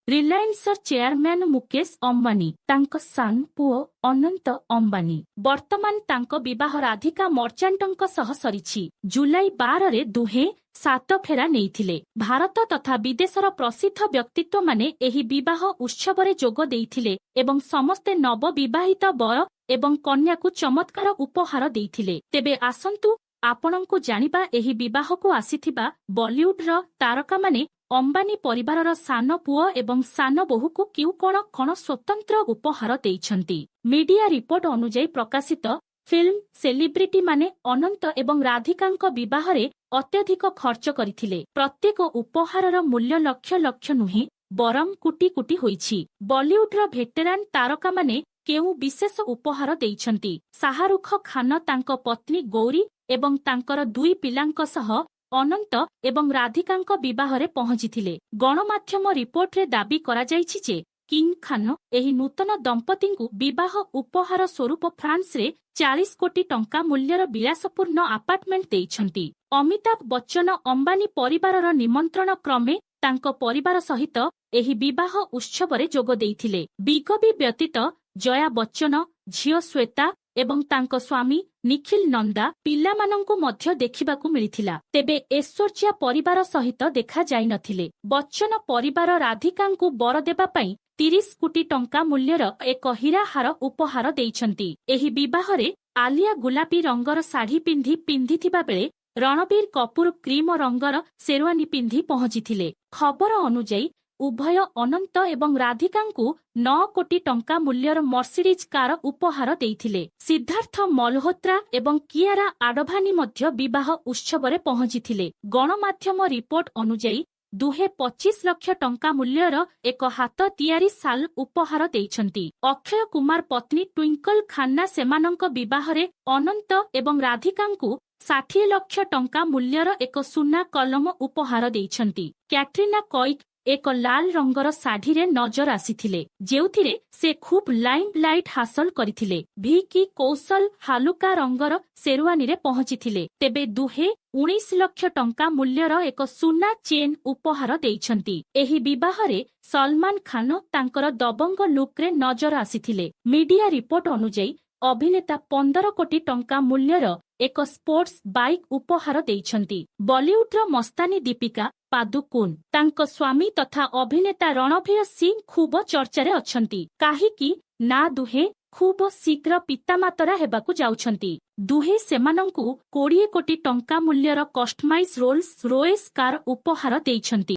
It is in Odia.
ରିଲାଏନ୍ସର ଚେୟାରମ୍ୟାନ ମୁକେଶ ଅମ୍ବାନୀ, ତାଙ୍କ ସାନ ପୁଅ ଅନନ୍ତ ଅମ୍ବାନୀ। ବର୍ତ୍ତମାନ ତାଙ୍କ ବିବାହ ରାଧିକା ମର୍ଚାଣ୍ଟଙ୍କ ସହ ସରିଛି। ଜୁଲାଇ 12ରେ ଦୁହେଁ ସାତ ଫେରା ନେଇଥିଲେ। ଭାରତ ତଥା ବିଦେଶର ପ୍ରସିଦ୍ଧ ବ୍ୟକ୍ତିତ୍ୱମାନେ ଏହି ବିବାହ ଉତ୍ସବରେ ଯୋଗ ଦେଇଥିଲେ ଏବଂ ସମସ୍ତେ ନବବିବାହିତ ବର ଏବଂ କନ୍ୟାକୁ ଚମତ୍କାର ଉପହାର ଦେଇଥିଲେ। ତେବେ ଆସନ୍ତୁ ଆପଣଙ୍କୁ ଜାଣିବା, ଏହି ବିବାହକୁ ଆସିଥିବା ବଲିଉଡର ତାରକାମାନେ ଅମ୍ବାନୀ ପରିବାରର ସାନ ପୁଅ ଏବଂ ସାନ ବୋହୂକୁ କେଉଁ କଣ କଣ ସ୍ୱତନ୍ତ୍ର ଉପହାର ଦେଇଛନ୍ତି। ମିଡିଆ ରିପୋର୍ଟ ଅନୁଯାୟୀ, ପ୍ରକାଶିତ ଫିଲ୍ମ ସେଲିବ୍ରିଟିମାନେ ଅନନ୍ତ ଏବଂ ରାଧିକାଙ୍କ ବିବାହରେ ଅତ୍ୟଧିକ ଖର୍ଚ୍ଚ କରିଥିଲେ। ପ୍ରତ୍ୟେକ ଉପହାରର ମୂଲ୍ୟ ଲକ୍ଷ ଲକ୍ଷ ନୁହେଁ, ବରଂ କୋଟି କୋଟି ହୋଇଛି। ବଲିଉଡର ଭେଟେରାନ ତାରକାମାନେ କେଉଁ ବିଶେଷ ଉପହାର ଦେଇଛନ୍ତି? ଶାହରୁଖ ଖାନ ତାଙ୍କ ପତ୍ନୀ ଗୌରୀ ଏବଂ ତାଙ୍କର ଦୁଇ ପିଲାଙ୍କ ସହ ଅନନ୍ତ ଏବଂ ରାଧିକାଙ୍କ ବିବାହରେ ପହଞ୍ଚିଥିଲେ। ଗଣମାଧ୍ୟମ ରିପୋର୍ଟରେ ଦାବି କରାଯାଇଛି ଯେ କିଙ୍ଗ ଖାନ ଏହି ନୂତନ ଦମ୍ପତିଙ୍କୁ ବିବାହ ଉପହାର ସ୍ୱରୂପ ଫ୍ରାନ୍ସରେ 40 କୋଟି ଟଙ୍କା ମୂଲ୍ୟର ବିଳାସପୂର୍ଣ୍ଣ ଆପାର୍ଟମେଣ୍ଟ ଦେଇଛନ୍ତି। ଅମିତାଭ ବଚ୍ଚନ ଅମ୍ବାନୀ ପରିବାରର ନିମନ୍ତ୍ରଣ କ୍ରମେ ତାଙ୍କ ପରିବାର ସହିତ ଏହି ବିବାହ ଉତ୍ସବରେ ଯୋଗ ଦେଇଥିଲେ। ବିଗ ବି ବ୍ୟତୀତ ଜୟା ବଚ୍ଚନ, ଝିଅ ଶ୍ୱେତା ଏବଂ ତାଙ୍କ ସ୍ୱାମୀ ନିଖିଲ ନନ୍ଦା, ପିଲାମାନଙ୍କୁ ମଧ୍ୟ ଦେଖିବାକୁ ମିଳିଥିଲା। ତେବେ ଐଶ୍ୱର୍ଯ୍ୟା ପରିବାର ସହିତ ଦେଖାଯାଇନଥିଲେ। ବଚ୍ଚନ ପରିବାର ରାଧିକାଙ୍କୁ ବର ଦେବା ପାଇଁ 30 କୋଟି ଟଙ୍କା ମୂଲ୍ୟର ଏକ ହୀରା ହାର ଉପହାର ଦେଇଛନ୍ତି। ଏହି ବିବାହରେ ଆଲିଆ ଗୋଲାପୀ ରଙ୍ଗର ଶାଢ଼ୀ ପିନ୍ଧିଥିବା ବେଳେ ରଣବୀର କପୁର କ୍ରିମ ରଙ୍ଗର ଶେରୱାନୀ ପିନ୍ଧି ପହଞ୍ଚିଥିଲେ। ଖବର ଅନୁଯାୟୀ, ଉଭୟ ଅନନ୍ତ ଏବଂ ରାଧିକାଙ୍କୁ 9 କୋଟି ଟଙ୍କା ମୂଲ୍ୟର ମର୍ସିଡିଜ୍ କାର ଉପହାର ଦେଇଥିଲେ। ସିଦ୍ଧାର୍ଥ ମଲହୋତ୍ରା ଏବଂ କିଆରା ଆଡଭାନୀ ମଧ୍ୟ ବିବାହ ଉତ୍ସବରେ ପହଞ୍ଚିଥିଲେ। ଗଣମାଧ୍ୟମ ରିପୋର୍ଟ ଅନୁଯାୟୀ, ଦୁହେଁ 25 ଲକ୍ଷ ଟଙ୍କା ମୂଲ୍ୟର ଏକ ହାତ ତିଆରି ଶାଲ ଉପହାର ଦେଇଛନ୍ତି। ଅକ୍ଷୟ କୁମାର ପତ୍ନୀ ଟ୍ୱିଙ୍କଲ ଖାନ୍ନା ସେମାନଙ୍କ ବିବାହରେ ଅନନ୍ତ ଏବଂ ରାଧିକାଙ୍କୁ 60 ଲକ୍ଷ ଟଙ୍କା ମୂଲ୍ୟର ଏକ ସୁନା କଲମ ଉପହାର ଦେଇଛନ୍ତି। କ୍ୟାଟ୍ରିନା କୈଫ ଏକ ଲାଲ ରଙ୍ଗର ଶାଢ଼ୀରେ ନଜର ଆସିଥିଲେ, ଯେଉଁଥିରେ ସେ ଖୁବ୍ ଲାଇମ୍ ଲାଇଟ୍ ହାସଲ କରିଥିଲେ। ଭିକି କୌଶଲ ହାଲୁକା ରଙ୍ଗର ଶେରୱାନୀରେ ପହଞ୍ଚିଥିଲେ। ତେବେ ଦୁହେଁ 19 ଲକ୍ଷ ଟଙ୍କା ମୂଲ୍ୟର ଏକ ସୁନା ଚେନ୍ ଉପହାର ଦେଇଛନ୍ତି। ଏହି ବିବାହରେ ସଲମାନ ଖାନ ତାଙ୍କର ଦବଙ୍ଗ ଲୁକ୍ରେ ନଜର ଆସିଥିଲେ। ମିଡିଆ ରିପୋର୍ଟ ଅନୁଯାୟୀ, ଅଭିନେତା 15 କୋଟି ଟଙ୍କା ମୂଲ୍ୟର ଏକ ସ୍ପୋର୍ଟସ ବାଇକ୍ ଉପହାର ଦେଇଛନ୍ତି। ବଲିଉଡର ମସ୍ତାନୀ ଦୀପିକା ପାଦୁକୋନ୍, ତାଙ୍କ ସ୍ୱାମୀ ତଥା ଅଭିନେତା ରଣବୀର ସିଂ ଖୁବ ଚର୍ଚ୍ଚାରେ ଅଛନ୍ତି। କାହିଁକି ନା ଦୁହେଁ ଖୁବ ଶୀଘ୍ର ପିତାମାତା ହେବାକୁ ଯାଉଛନ୍ତି। ଦୁହେଁ ସେମାନଙ୍କୁ 20 କୋଟି ଟଙ୍କା ମୂଲ୍ୟର କଷ୍ଟମାଇଜ ରୋଲ୍ସ ରୋଏସ୍ କାର ଉପହାର ଦେଇଛନ୍ତି।